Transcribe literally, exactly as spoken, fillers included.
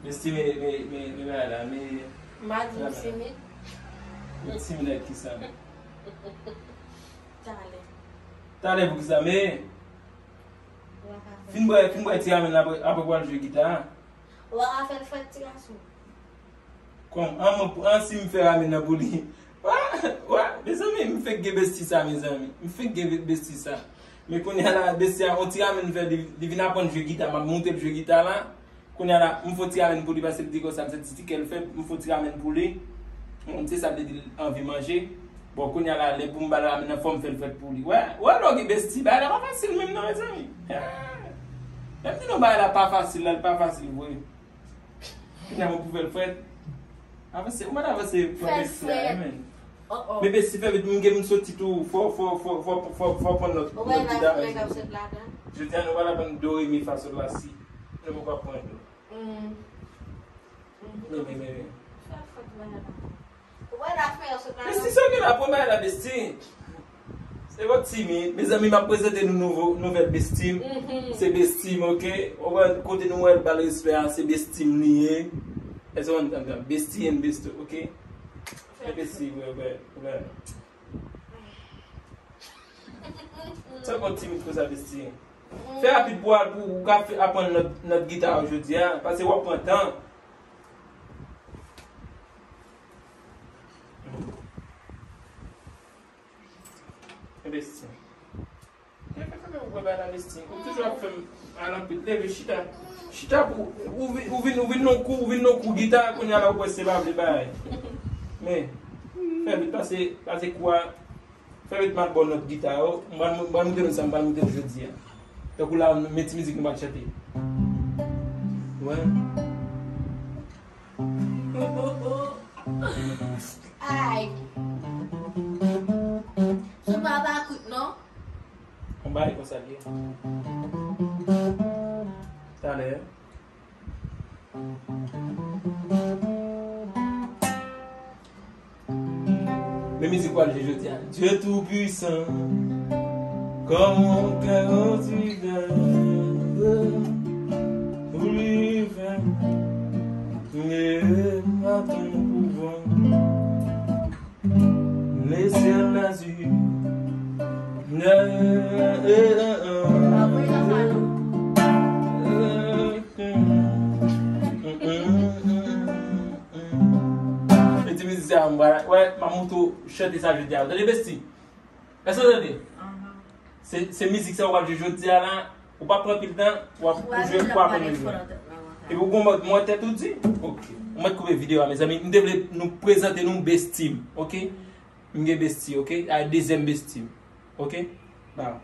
Besti, men, men, men, men bagay la, men... M a di m timid. Ou timid ak kisa? Talè. Talè pou kisa? Men, fin bwè, fin bwè ti ramen la, apre, apre pou al jwe gita. Ou pa ka fè l frèt, ti gason. Kòm, an, mwen, an, si m fè ramen nan pou li. Wa, wa, mezanmi, m fenk gen besti sa, mezanmi. M fenk gen be-, besti sa. Men kounye a la, besti a, on ti ramen m fè, li, li vin aprann jwe gita, m ap montre l jwe gita la. Kounye a la, m fè on ti ramen pou li, paske l di konsa, m santi ti kè l fèb, m fè on ti ramen pou li. Bon, se sa l te di l anvi manje. Bon, kounye a la, lè pou m ba l ramen nan, fò m fè l frèt pou li. Wè, wè, lè w gen besti, bagay la pa fasil menm non, mezanmi. Lè m di nou bagay la pa fasil la, l pa fasil vre. Kounye a mwen pou fè l frèt. Avanse, ou mèt avanse pran besti a, wi, men. Oh, oh. Men besti fè vit, m gen m soti tou, fò, fò, fò pran lòt, lòt gita. Jodi a, nou pral aprann do, re, mi, fa, sol, la, si. Nou poko ap pran do. Mm. Men, men, men, men. Besti, sa w gen la, pran bagay la, besti. Se yon timid. Mezanmi, m ap prezante nou nouvo, nouvèl besti m. Se besti m, oke? Ou wè, kote nou wè l ba l respè a, se besti m li ye. Èske w konprann? Besti and besti, oke? Se besti, wè, wè, wè. Sa w konn timid konsa, besti? Fè rapid pou al, pou ou ka fè, aprann nòt, nòt gita w jodi a, paske w ap pran tan. Enbesti. Fè, fè, fè, fè, ou wè bagay la, enbesti. Ou toujou ap fè m al anpil. Leve, chita. Chita pou, ou vin, ou vin, ou vin nan kou, ou vin nan kou gita, kounye a la ou kwè se pa vle bay. Men, fè vit, pase, pase kou a. Fè vit m al ba w nòt gita yo. M pral, m pral montre nou sa, m pral montre nou jodi a. Tankou la, men ti mizik nou pral chante. Wè. Ay. Sou pa pa kout non. On bagay konsa l ye. Talè. Men mizik w al jwe jodi a. Dieu Tout-Puissant, comment cœur tu gardes pour lui vingt et à ton pouvoir. Le ciel azur. Mete mizik sa, m pral, wè, m ap montre w chante sa jodi a. Tande, besti? Èske w tande? Se, se mizik sa w ap jwe jodi a la, ou pa pran pil tan, w ap jwe pou aprann jwe. Epi ou gon mòd mwen tèt ou di? Ok. Ou mèt koupe videyo a, mezanmi. M te vle nou prezante nou besti m, ok? M gen besti, ok? A dezyèm besti m, ok? Ba.